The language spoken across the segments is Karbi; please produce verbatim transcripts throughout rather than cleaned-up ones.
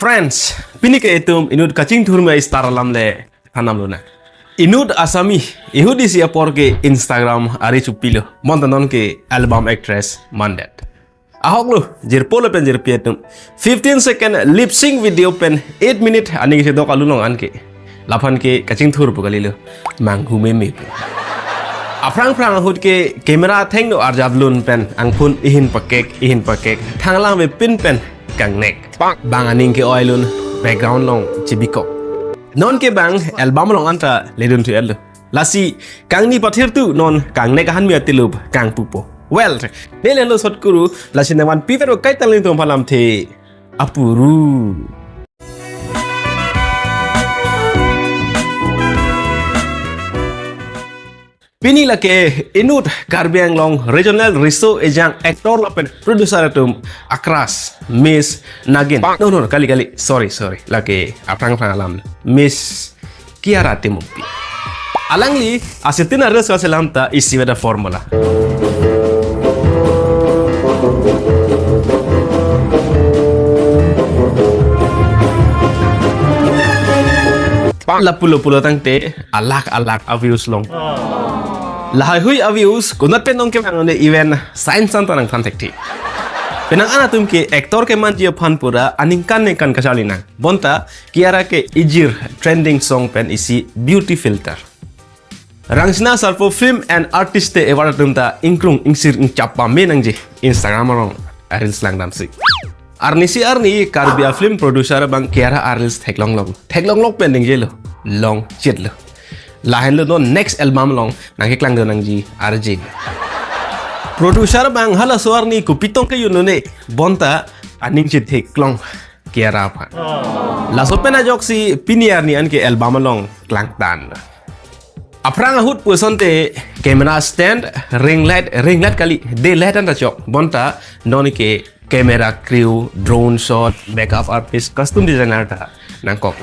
Friends, pini ke itum inut kachingthur me star alam le thanam lonang. Inut asami, ihut isi apor ke Instagram ari chupilo. Bonta non ke album actress mandet. Ahok lo, jirpo lapen jirpi atum. Fifteen second lip sync video pen eight minute aning si dok alulong an ke. Laphan ke kachingthur pu kalilo. Manghu meme pu. Aphrang phrang ahut ke camera thengno arjap lun pen angphun ihin pakek, ihin pakek. Thanglang ve pin pen kangnek. Bang aning ke-oi lun background along chibikok. Non ke bang album along anta ledun thu el lo. Lasi kangni pathir tu non kangnek ahan mi atilup kangpupo. Well, nele lo sot kuru, lasi nangvanpi pen kaitang ling tum phalam the apuru. Pini lake inut Karbi Anglong Regional Riso Ejang actor lapen producer atum a-crush Miss Nagin. No, no, no, kali, kali. Sorry, sorry. Lake aphrang phrang alam. Miss Kiara Timungpi. Alangli asitin a-reels kaselam ta isivet a-formula. Lapulo pulo tangte alak alak a-views long. Lahai hui a-views konat pen nong kevang ne, even science an ta nangthan thekti. Penang an atum ke actor kemanji aphan pura aningkan ningkan kacharli nang. Bonta Kiara ke ijir trending song pen isi beauty filter. Rangsina Sarpo Film and Artist Day Award atum ta ingkrung ingsir ingchap pame nangji Instagram along a-reels langdamsi. Arnisi arni Karbi a-film producer abang Kiara a-reels theklong long. Theklong long pen dingje lo. Long chit lo. Lahenlo non next album along nangkeklang do nangji arje. Producer abang halaso arni kopi tong ke yun lo ne, bonta aning chit theklong Kiara aphan. Laso pen ajoksi pini arni an ke album along klangtan. Aphrang ahut pusonte camera stand, ring light, ring light kali, day light anta chok. Bonta non ke camera crew, drone shot, makeup artist, costume designer ta nangkok.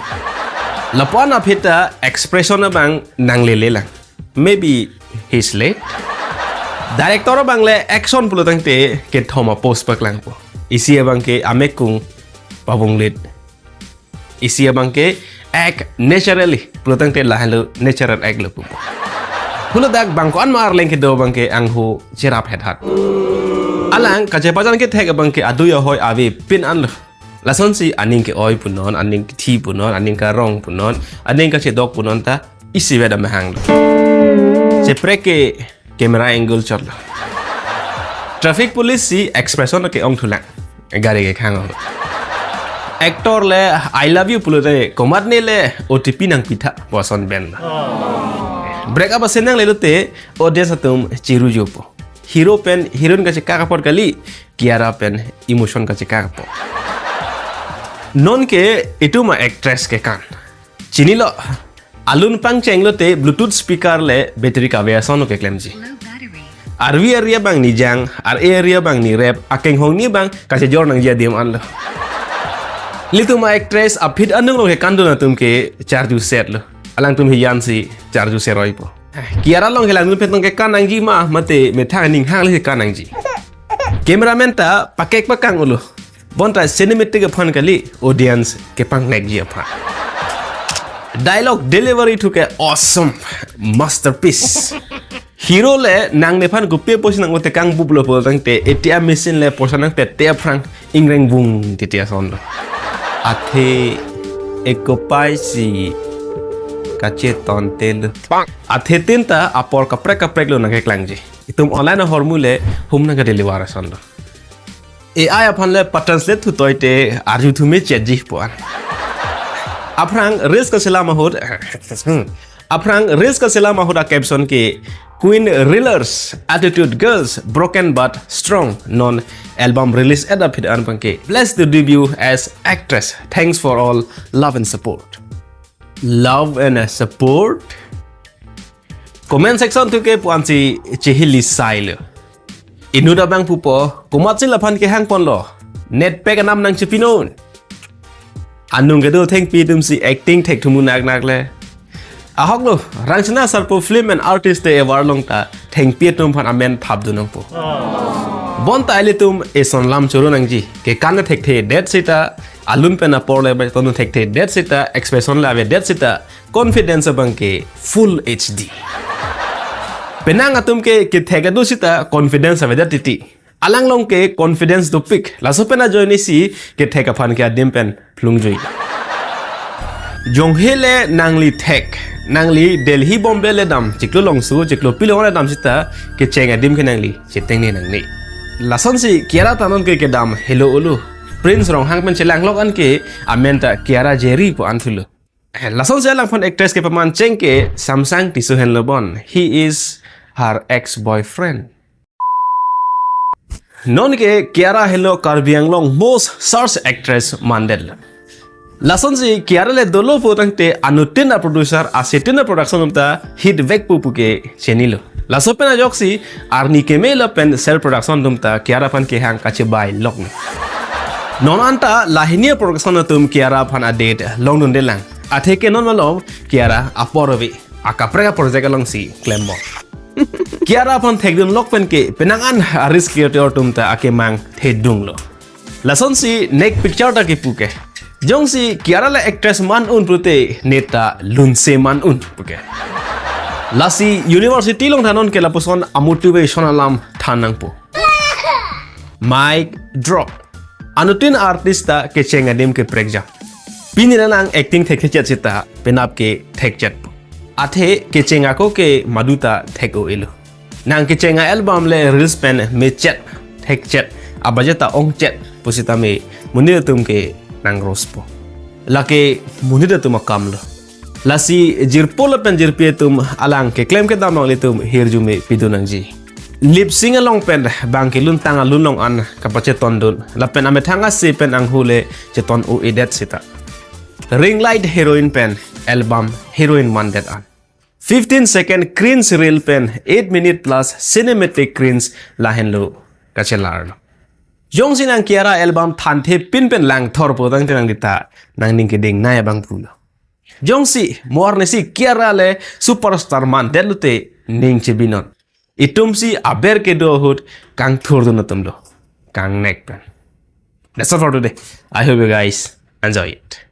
Lapu-an aphi ta expression abang nanglele lang. Maybe he's late. Director abang le action pulo tangte kethom a-pose paklangpo. Isi abang ke amekung pabunglit. Isi abang ke act naturally pulo tangte lahenlo natural act lo pu. Pulo dak bang ko-an ma arleng kedo abang ke angho cherap het hat. Alang kachepajan kethek abang ke adui ahoi ave pin anlo. Lasonsi aning ke-oi punon, aning kethi punon, aning karong punon, aning kachedok punon ta isivet amahang lo. Cheprek ke camera angle chotlo. Traffic police si expression ke-ong thulang. Gari kekhang ong. Actor le I love you pulote komatne le O T P nangpitha puson pen. Break up asenang lelote audience atum chiru jopo. Hero pen heroine kachekak apot kali, Kiara pen emotion kachekak apot. Non ke itum a-actress kekan. Chinilo, alun pangcheng lote Bluetooth speaker le battery kave ason keklemji. Arvi area abang ni jang, ar area abang ni rep, akenghong ni abang kachejor nangji adim anlo. Litum a-actress aphi anung along kekan dun atum ke charju set lo. Alangtum hiyan si charju seroi po. Kiara along ke langdun pen tong kekan nangji ma, mate methang ning hang le kekan nangji. Cameraman ta pakek pakang ulo. Bonta cinematic aphan kali, audience kepangnekji aphan. Dialogue delivery thu ke awesome, masterpiece. Hero le nang nephan kopi pusi nang utekang bublo pulo tangte A T M machine le poisa nangpet te aphrang ingreng bung titi ason lo. Athe ekopai si kacheton te lo. Athe tin ta apor kaprek kaprek lo nangkeklangji. Itum online ahormu le hum nangkedeliver ason lo. A I aphan le patranslate thu toite arju thu me chetji puan. Aphrang reels kaselam ahut. Aphrang reels kaselam ahut a-caption ke Queen Reelers, Attitude Girls, Broken But Strong non album release et aphi an abang ke. Blessed debut as actress. Thanks for all love and support. Love and support? Comment section thu ke puan si chihili sailo. Inut abang pupo, komatsi laphan kehang ponlo. Net pack anam nangchipinon. Anung kedo thengpi atum si acting thek thumu nak nak le. Ahok lo, Rangsina Sarpo Film and Artist Day Award along ta thengpi atum aphan amen phap dun nangpo. Bonta ilitum eson lam choro nangji. Kekan thekthe det sita Alun pen apor le baton thekthe det sita, expression le ave det sita, confidence abang ke full H D. Penang atum ke kethek adu sita confidence ave det titi. Alanglong ke confidence dopik. Laso pen ajoine si kethek aphan ke adim pen phlungjui. Jonghe le nangli thek, nangli Delhi Bombay le dam, chiklo longso, chiklo pilong le dam sita, kecheng adim ke nangli chetengne nangne. Lasonsi Kiara ta non ke kedam helo ulu. Prince Ronghang pen chelanglok an ke amen ta Kiara Jerry pu an thulo. Eh, lasonsi alangphan actress kepaman cheng ke Samsang Tisso henlo bon. He is her ex-boyfriend. Non ke Kiara helo Karbi Anglong most search actress mandetlo. Lasonsi Kiara le dolo putangte anuttin a-producer asetin a-production atum ta hit vekpo pu ke chinilo. Laso pen ajoksi arni keme lapen Cell Production atum ta Kiara aphan kehang kachebai loklo. Non anta lahini a-production atum Kiara aphan a-date longdundelang. Atheke non malom Kiara apor ave. Akaprek a-project alongsi klembom. Kiara aphan thekdun lok pen ke penang an a-risk creator atum ta akemang thedunglo. Lasonsi next picture ta kipu ke. Jongsi Kiara le actress man un pute neta lunse man un pu ke. Lasi university along thanon ke lapuson a-motivation alam than nangpo. Mic drop. Anuttin artist ta kecheng adim ke prekjam. Pini nang acting thekthechet sita penap ke thekchet. Athe kecheng ako ke madu ta thek-o-elo. Nang kecheng a-album le reels pen mechet, thekchet, a-budget ta ongchet pusitame monit atum ke nang rospo. Lake monit atum akamlo. Lasi jirpo lapen jirpi atum alang keklem kedam along ilitum hirjume pidun nangji. Lip sync along pen bang kelun tang alun long an kapachetondun. Lapen amethang ase pen anghu le cheton-o-edet sita. Ring light heroine pen album heroine mandet an. Fifteen second cringe reel pen eight minute plus cinematic cringe lahenlo kachelarlo. Jongsi nang Kiara album thanthe pin pen langthor putangte nang dita nangning keding nai abang pulo. Jongsi mo arnisi Kiara le superstar mandetlote ning chebinon. Itumsi aber kedo ahut kangthurdun atumlo. Kangnek pen. That's all for today. I hope you guys enjoy it.